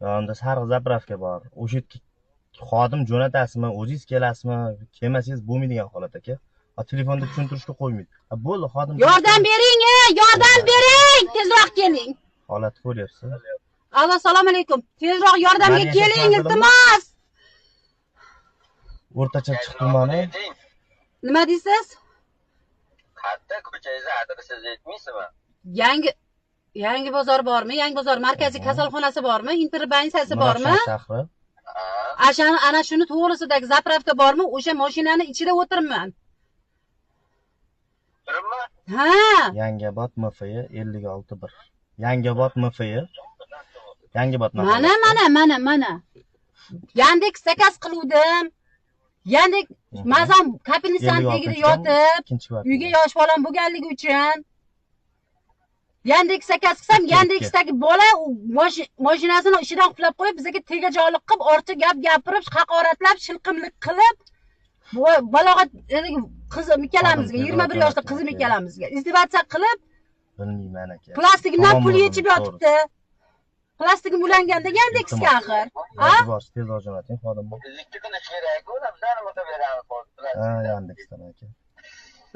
Yonida sariq заправка bor. O'sha yerga xodim jo'natasizmi, o'zingiz kelasizmi, kelmasangiz bo'lmaydigan holat, aka. Telefonda tushuntirishga qo'ymaydi. Bo'ldi, xodim. Yordam bering, ey, yordam bering, tezroq keling. Holatni ko'ryapsiz. Alo, assalomu alaykum. Tezroq yordamga keling, iltimos. O'rta Chirchiq tumani. Nima deysiz? Qayerda ko'changizni adresingizni aytmaysizmi? Yangi bozor bormi? Yangi bozor markaziy kasalxonasi bormi? Interbansiyasi bormi? Shahri. Ashani, ana shuni to'g'risidagi заправка bormi? O'sha mashinani ichida o'tiribman. Turibmi? Ha. Yangiobod MFY 56 1. Yangiobod MFY. Yangiobod. Mana, mana, mana, mana. Yandex заказ qiluvdim. Yandex mazam капельница ni tagida yotib, uyga yosh bolam bo'lganligi uchun Yandex заказ qilsam, Yandexdagi bola mashinasini ishidan qulflab qo'yib, bizga tegajoqlik qilib, ortiqcha gap gapirib, haqoratlab, shilqimlik qilib, balog'at qizim ikkalamizga, 21 yoshli qizim ikkalamizga издеваться qilib, Bilmayman, aka. Plastigimdan pul yechib yotibdi. Plastigim ulanganda Yandexga axir. A? Tezroq jo'nating, xodim bor. 102 qilish kerak-ku, uni bizlar nima qilib beramiz hozir? Ha, Yandexdan, aka.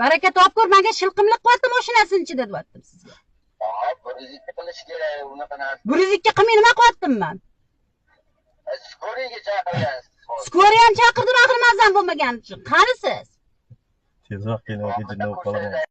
Baraka topkur, menga shilqimlik qilyapti mashinasini ichida, deyaptim sizga. Hop, 102 qilish kerak unaqa narsa. 102 qilmay nima qilyaptim man? Скорый ga chaqirgansiz. Скорый ham chaqirdim, axir mazam bo'lmagani uchun. Qani siz? Tezroq keling, aka, jinni bo'lib qolaman.